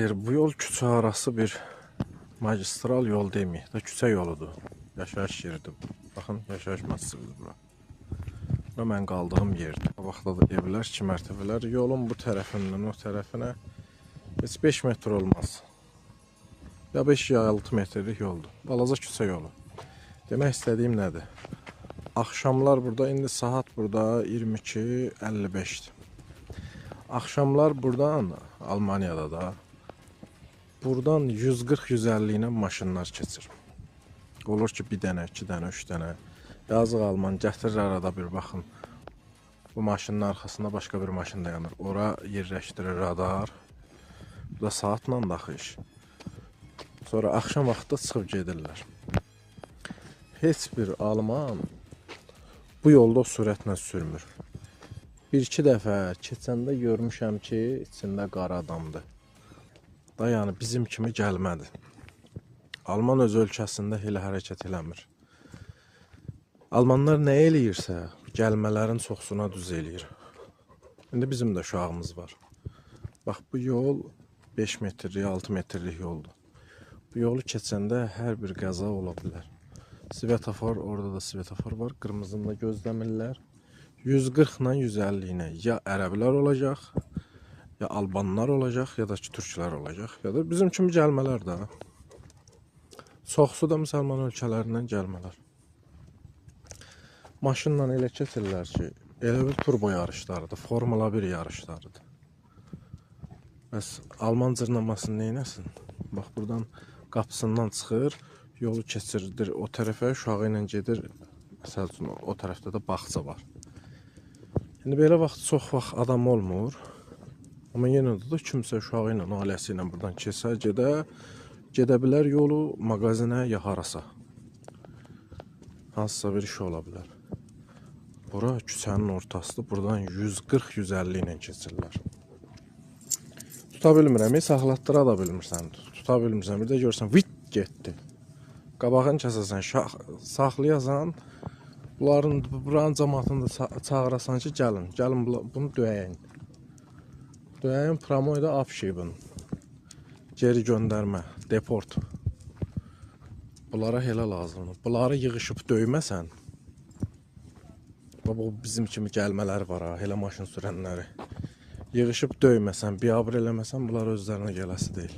Xeyr, bu yol küçə arası bir magistral yol deməyək də, küçə yoludur. Yaşayış yeridir. Baxın, yaşayış massividir bura. Bura mən qaldığım yerdir. Qabaqda da evlər, 2 mərtəbələr. Yolun bu tərəfindən o tərəfinə heç 5 metr olmaz. Ya 5 ya 6 metrlik yoldur. Balaca küçə yolu. Demək istədiyim nədir? Axşamlar burada, indi saat burada 22:55-dir. Axşamlar buradan, Almaniyada da, buradan 140-150 ilə maşınlar keçir. Olur ki, bir dənə, 2 dənə, 3 dənə. Yazıq Alman gətirir arada bir baxın. Bu maşının arxasında başqa bir maşın dayanır. Ora yerləşdirir radar. Bu da saatla da axı iş. Sonra axşam vaxtı çıxıb gedirlər. Heç bir Alman bu yolda o sürətlə sürmür. Bir-iki dəfə keçəndə görmüşəm ki, içində qara adamdır. Da yəni bizim kimi gəlmədi. Alman öz ölkəsində elə hərəkət eləmir. Almanlar nə eləyirsə, gəlmələrin çoxsuna düz eləyir. İndi bizim də uşağımız var. Bax, bu yol 5 metrlik, 6 metrlik yoldur. Bu yolu keçəndə hər bir qəza ola bilər. Svetofor, orada da svetofor var. Qırmızını da gözləmirlər. 140 ilə 150 ilə ya ərəblər olacaq, ya albanlar olacaq, ya da ki türklər olacaq, ya da bizim kimi gəlmələr də. Çoxsu da müsəlman ölkələrindən gəlmələr. Maşınla elə keçirlər ki, elə bir turbo yarışlarıdır, Formula 1 yarışlarıdır. Bəs Alman cırnamasını neynəsin? Bax, buradan qapısından çıxır, yolu keçirdir o tərəfə, uşağı ilə gedir. Məsəl üçün, o tərəfdə də bağça var. İndi belə vaxt çox vaxt adam olmur. Amma yenə də kimsə uşağı ilə, ailəsi ilə buradan keçsə, gedə bilər yolu mağazinə ya harasa. Hansısa bir iş ola bilər. Bura küçənin ortasıdır. Buradan 140-150 ilə keçirlər. Tuta bilmirəm, saxlatdıra da bilmirsən. Tuta bilmirsən, bir də görsən, vit getdi. Qabağını kəsəsən, saxlayasan, bunların, buranın cəmaatını da çağırasan ki, gəlin, gəlin bunu döyəyin. Döyəyin, promoyda abşibin. Geri göndərmə, deport. Bunlara elə lazımdır. Bunları yığışıb döyməsən, bu bizim kimi gəlmələr var ha, elə maşın sürənləri. Yığışıb döyməsən, biabır eləməsən, bunlar özlərinə gələsi deyil.